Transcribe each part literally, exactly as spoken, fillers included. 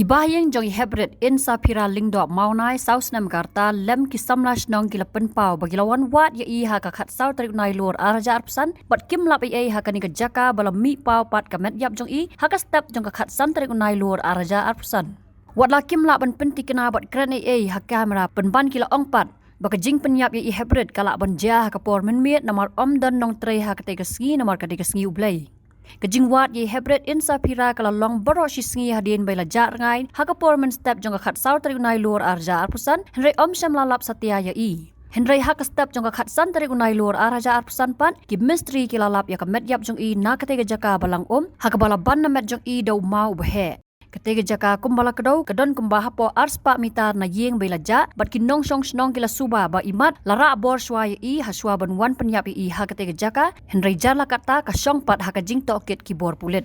Bahaïing jong i Heprit Insaphira Lyngdoh Mawnai, saw snem ka rta, lem ki samla shnong ki la pynpaw ba ki la wan wad ïa i ha ka khatsaw tarik u Nailur ar hajar arphew san, bad kim lap ei ei ha kane ka jaka ba la mih paw pat ka met ïap jong i ha ka step jong ka khatsan tarik u Nailur ar hajar arphew san. Wat la kim lah ban pynthikna bad kren ei ei ha kamera, pynban ki la ong pat ba ka jingpynïap ïa i Heprit ka lah ban jia ha ka por mynmiet namar ym don nongtrei ha katei ka sngi namar ka dei ka sngi U Blei. Ka jingwad ïa i Heprit Insaphira ka la long baroh shi sngi hadien ba i la jah rngai ha ka por mynstep jong ka khatsaw tarik u Nailur ar hajar arphew san, hynrei ym shym la lap satia ïa i. Hynrei ha ka step jong ka khatsan tarik u Nailur ar hajar arphew san pat, ki mistri ki la lap ïa ka met ïap jong i na katei ka jaka ba lang um, ha kaba la ban na met jong i da u maw uba heh. Katei ka jaka kumba la kdew ka don kumba hapoh ar spah mitar na ïing ba i la jah, bad ki nongshong shnong ki la suba ba imat la rah bor shuwa ïa i ha shuwa ban wan pynïap ïa i ha katei ka jaka, hynrei jar la katta ka shong pat ha ka jingtohkit ki bor pulit.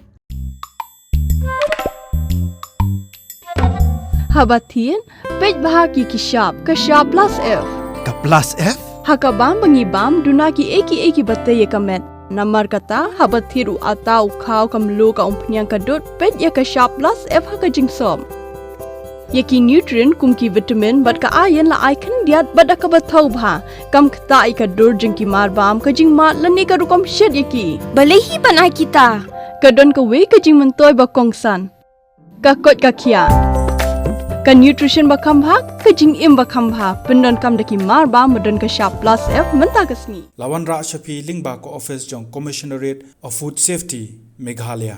Haba thied, peit bha ki ki shap, ka shap plus F. Ka plus F? Ha ka bam ba ngi bam, duna ki ei ki ei kiba tei ïa ka met. Namar kata, haba thied u atta, u khaw, ka mluh, ka umphniang, ka dud, peit ïa ka shap plus F ha ka jingsop. Ïa ki nutrient kum ki vitamin bad ka iron la ai khyndiat bad da kaba thaw bha. Kam ktah ïa ka dur jong ki mar bam, ka jingmad lane ka rukom shet ïa ki. Balei hi ban ai kita? Ka don kawei ka jingmyntoi ba kongsan. Ka koit ka khiah. Ka nutrition ba kham bha, ka jingim ba kham bha. Pyndonkam da ki mar bam ba don ka shap plus F mynta ka sngi. La wanrah sha phi lyngba ka office jong Commissionerate of Food Safety, Meghalaya.